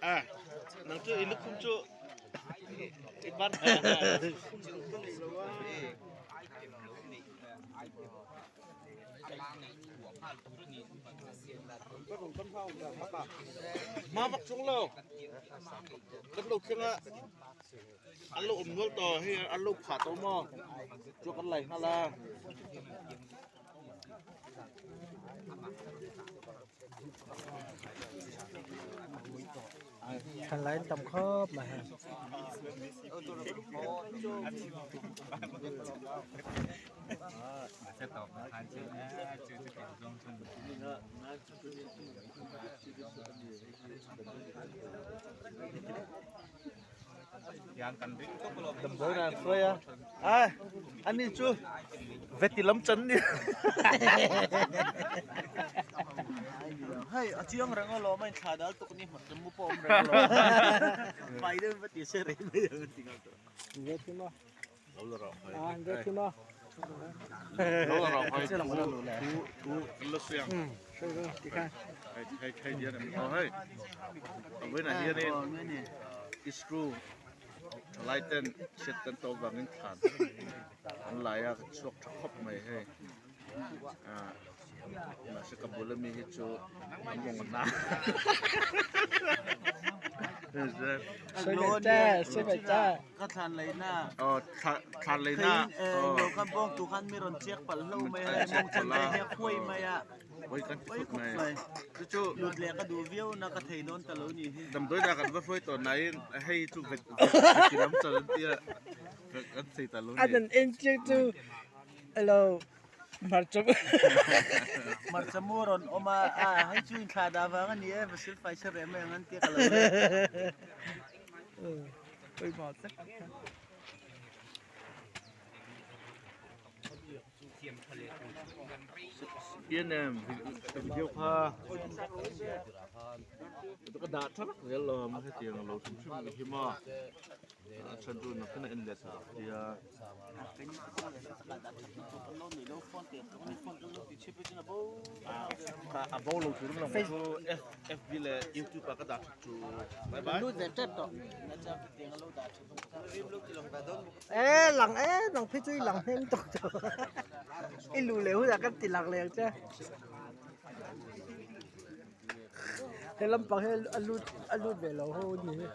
A nang chu i lukhum chu i ban Ma vak chung lo kan lo thleng a an lo awm nual tawh hei an lo phah tawh maw chu kan lai nghal a. Thalai an tam khawp mai hei. Damdawi nan hruai a ai ani chu veti lam chan ni Hei a chiang reng alawm a inthla dal tuk ni hmat mu pawh awm reng alawm pai deuh va ti se rei mai ang ti nghal tawh. Veti maw? Lo la rawh Ah veti maw? Lo la rawh hai thu thu kan la sawi ang. Tikhan. Hei hei hei hian aw hei a vawiinah hianin screw thalai ten chhiat kan tawh avangin thlan an lai a ka chhuak tha khawp mai hei ah mahse ka bul ami hi chu a mawng a na Ka thlan leina aw thlan leina aw kan bawng tu khan mi rawn chiak palh hlo mai a mawng chan te hian khuai mai a Oi kan ti khawp mai chu chu lut leh ka duh viau na ka thei dawn ta lo ni hi damdawi dah kan va hruai tawh nain hei chu vet ti lam chal an tia kan thei ta lo ni An an en chiang chu elo hmarcha hmarcha mu a rawn awm a a hei chu inthlah dah vang a ni e va silfai se reh mai ang an tia ka lo le Pian em video kha ka dah tha vek zel lo a hetiang a lo hrim hrim ang hi maw a chhan chu nakin a en let a tia. A bo lo tur ang chu FB leh YouTube ah ka dah that chu bye bye. E lang e nang phei chu i lang hnem tawk tawh i luh leh hunah kan ti lang leh ang che he lampang hi a lut a lut ve lo ho a ni hi.